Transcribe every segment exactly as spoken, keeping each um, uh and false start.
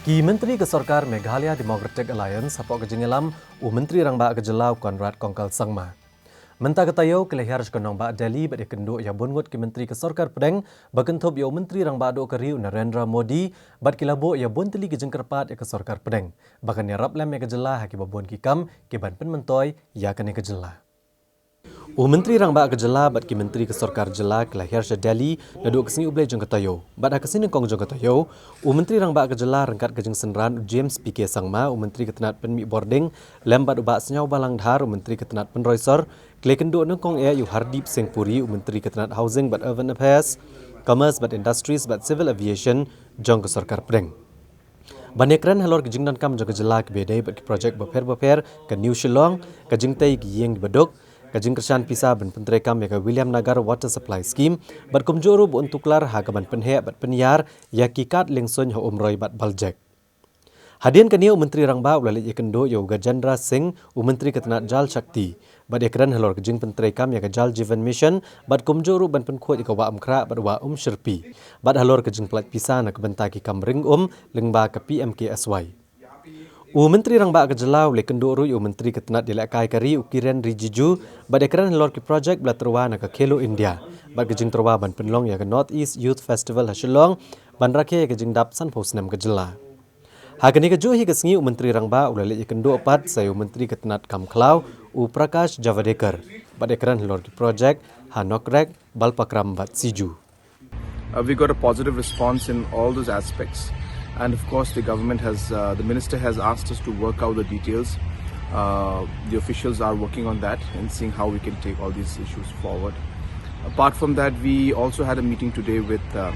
Ki Myntri ka Sorkar Meghalaya Democratic Alliance hapoh ka jingïalam u Myntri Rangbah ka Jylla u Conrad Kongkal Sangma. Mynta ka taïew ki la hiar sha ka nongbah Delhi bad ïakynduh ïa bun ngut ki Myntri ka Sorkar Pdeng ba kynthup ïa u Myntri Rangbah Duh ka Ri u Narendra Modi bad ki la buh ïa bun tylli ki jingkyrpad ïa ka Sorkar Pdeng ba kan ïarap lem ïa ka Jylla ha kiba bun ki kam ki ban pynmyntoi ïa kane ka Jylla. U Myntri Rangbah ka Jylla bad ki Myntri ka Sorkar Jylla ki la hiar sha Delhi naduh ka sngi U Blei jong ka taïew. Bad ha ka sngi nyngkong jong ka taïew, u Myntri Rangbah ka Jylla ryngkat ka jingsynran u James P K Sangma, u Myntri ka tnat pynmih bording, lem bad u Bah Sniawbhalang Dhar, u Myntri ka tnat pynroi sor, ki la ïakynduh nyngkong eh ïa u Hardeep Singh Puri, u Myntri ka tnat Housing bad Urban Affairs, Commerce bad Industries bad Civil Aviation jong ka Sorkar Pdeng. Ban ïakren halor ka jingdonkam jong ka Jylla kaba ïadei bad ki projek bapher bapher, ka New Shillong, ka jingtei ki ïing kiba duk, ka jingkyrshan pisa ban pyntreikam ïa ka Williamnagar Water Supply Scheme, bad kumjuh ruh ba un tuklar ha ka ban pynheh bad pynïar ïa ki kad liengsuiñ ha Umroi bad Baljek. Hadien kane u Myntri Rangbah u la leit ïakynduh ïa u Gajendra Singh, u Myntri ka tnat Jal Shakti, bad ïakren halor ka jingpyntreikam ïa ka Jal Jeevan Mission, bad kumjuh ruh ban pynkhuid ïa ka Wah Umkhrah bad Wah Umshyrpi, bad halor ka jingpynlait pisa na ka bynta ki kam ring um lyngba ka P M K S Y. U Myntri Rangbah ka Jylla u la ïakynduh ruh ïa u Myntri ka tnat ïalehkai ka ri u Kiren Rijiju, bad ïakren halor ki projek ba la tyrwa na ka Khelo India, bad ka jingtyrwa ban pynlong ïa ka North East Youth Festival ha Shillong, ban rakhe ïa ka jingdap sanphew snem ka Jylla. Ha kane kajuh hi ka sngi u Myntri Rangbah u la leit ïakynduh pat sa ïa u Myntri ka tnat kam khlaw u Prakash Javadekar, bad ïakren halor ki projek ha Nokrek, Balpakram bad Siju. Uh, we got a positive response in all those aspects. And of course, the government has, uh, the minister has asked us to work out the details. Uh, the officials are working on that and seeing how we can take all these issues forward. Apart from that, we also had a meeting today with, uh,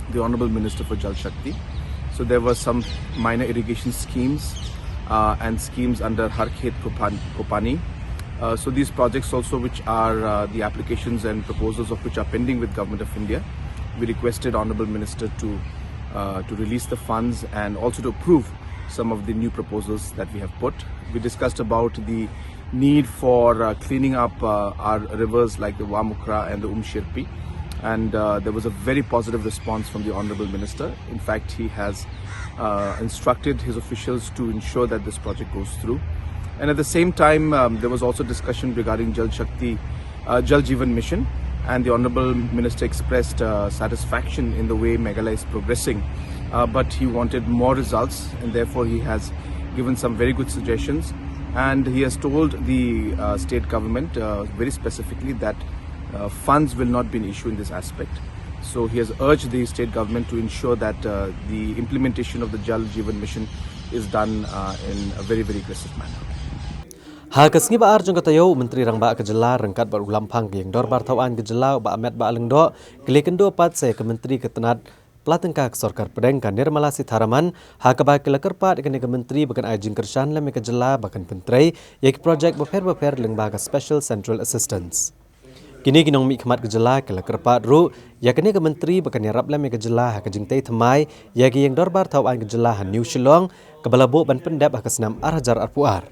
the Honorable Minister for Jal Shakti. So there were some minor irrigation schemes, uh, and schemes under Har Khet Ko Pan-, Ko Pani. Uh, so these projects also, which are, uh, the applications and proposals of which are pending with Government of India, we requested Honorable Minister to, uh, to release the funds and also to approve some of the new proposals that we have put. We discussed about the need for, uh, cleaning up, uh, our rivers like the Wah Umkhrah and the Umshyrpi. And, uh, there was a very positive response from the Honorable Minister. In fact, he has, uh, instructed his officials to ensure that this project goes through. And at the same time, um, there was also discussion regarding Jal Shakti, uh, Jal Jeevan Mission. And the Honorable Minister expressed, uh, satisfaction in the way Meghalaya is progressing. Uh, but he wanted more results, and therefore he has given some very good suggestions. And he has told the, uh, state government, uh, very specifically that, uh, funds will not be an issue in this aspect. So he has urged the state government to ensure that, uh, the implementation of the Jal Jeevan Mission is done, uh, in a very, very aggressive manner. Ha ka sngi ba ar jong ka taïew, u Myntri Rangbah ka Jylla ryngkat bad u Lamphang ka Ïing Dorbar Thaw Aiñ ka Jylla, u Bah Ahmed Bah Lyngdoh, ki la ïakynduh pat sa ïa ka Myntri ka tnat pla tyngka ka Sorkar Pdeng ka Nirmala Sitharaman, ha kaba ki la kyrpad ïa kane ka Myntri ba kan ai jingkyrshan lem ïa ka Jylla ba kan pyntrei ïa ki projek bapher bapher lyngba ka Special Central Assistance. Kine ki nongmihkhmat ka Jylla ki la kyrpad ruh ïa kane ka Myntri ba kan ïarap lem ïa ka Jylla ha ka jingtei thymmai ïa ka Ïing Dorbar Thaw Aiñ ka Jylla ha New Shillong, kaba la buh ban pyndep ha ka snem ar hajar arphew ar.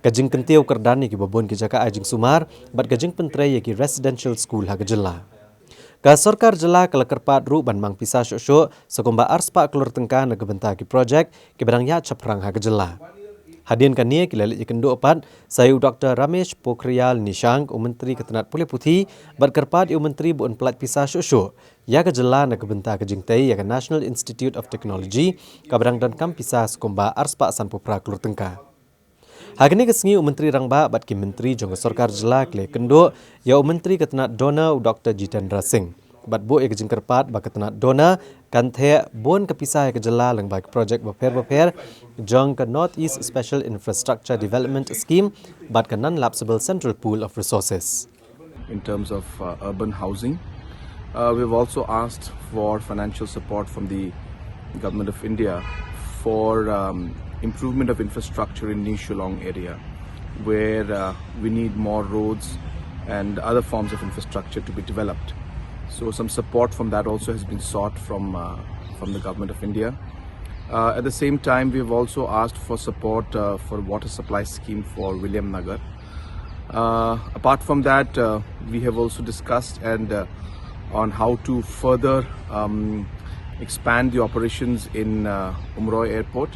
Ka jingkyntiew kyrdan ïa kiba bun ki jaka ai jingsumar bad ka jingpyntrei ïa ki residential school ha ka Jylla. Ka Sorkar Jylla ka la kyrpad ruh ban mang pisa shuh shuh sa kumba arspah klur tyngka na ka bynta ki projek kiba dang ïaid shaphrang ha ka Jylla. Hadien kane ki la leit ïakynduh pat sa ïa u Doktor Ramesh Pokhriyal Nishank, u Myntri ka tnat pule puthi, bad kyrpad ïa u Myntri ba un pyllait pisa shuh shuh ïa ka Jylla na ka bynta ka jingtei ïa ka National Institute of Technology, kaba dang donkam pisa sa kumba arspah sanphew phra klur tyngka. Ha kane ka sngi, u Myntri Rangbah bad ki Myntri jong ka Sorkar Jylla ki la ïakynduh ïa u Myntri ka tnat DoNER, u Doktor Jitendra Singh, bad buh ïa ka jingkyrpad ba ka tnat DoNER kan theh bun ka pisa ïa ka Jylla lyngba ki projek bapher bapher jong ka North East Special Infrastructure Development Scheme bad ka Non-Lapsable Central Pool of Resources. In terms of, uh, urban housing. Uh, we've also asked for financial support from the Government of India for, um, improvement of infrastructure in New Shillong area, where, uh, we need more roads and other forms of infrastructure to be developed. So some support from that also has been sought from, uh, from the Government of India. Uh, at the same time, we've also asked for support, uh, for water supply scheme for Williamnagar. Uh, apart from that, uh, we have also discussed and, uh, on how to further, um, expand the operations in uh, Umroi Airport,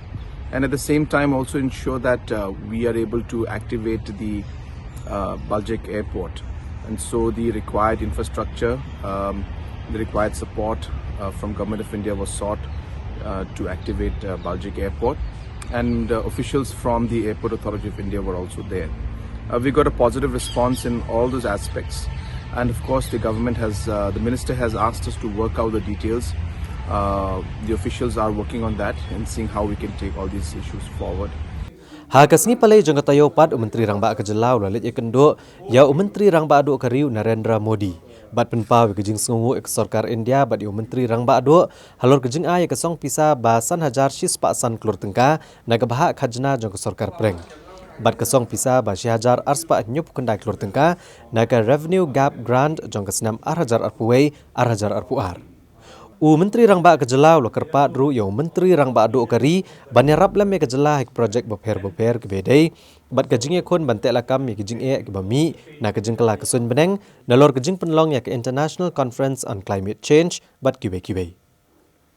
and at the same time also ensure that uh, we are able to activate the uh, Baljek Airport. And so the required infrastructure, um, the required support uh, from Government of India was sought uh, to activate uh, Baljek Airport, and uh, officials from the Airport Authority of India were also there. Uh, we got a positive response in all those aspects, and of course, the government has, uh, the minister has asked us to work out the details. Uh, the officials are working on that and seeing how we can take all these issues forward. Ha ka sngi Palei jong ka taïew pat u Myntri Rangbah ka jylla u la leit ïakynduh ïa u Myntri Rangbah duh ka ri u Narendra Modi bad pynpaw ïa ka jingsngewnguh ïa ka sorkar India bad ïa u Myntri Rangbah duh halor ka jingai ïa ka song pisa ba san hajar shispah san klur tyngka na ka bhah khajna jong ka sorkar pdeng bad ka song pisa ba shi hajar arspah hynñiewphew khyndai klur tyngka na ka Revenue Gap Grant jong ka snem ar hajar arphew wei ar hajar arphew ar. U Myntri Rangbah ka jylla u la kyrpad ruh ïa u Myntri Rangbah duh ka ri ban ïarap lem ïa ka jylla ha ki projek bapher bapher kiba dei bad ka jingïakhun ban teh lakam ïa ki jingeh kiba mih na ka jingkylla ka suiñ bneng nalor ka jingpynlong ïa ka International Conference on Climate Change bad kiwei kiwei.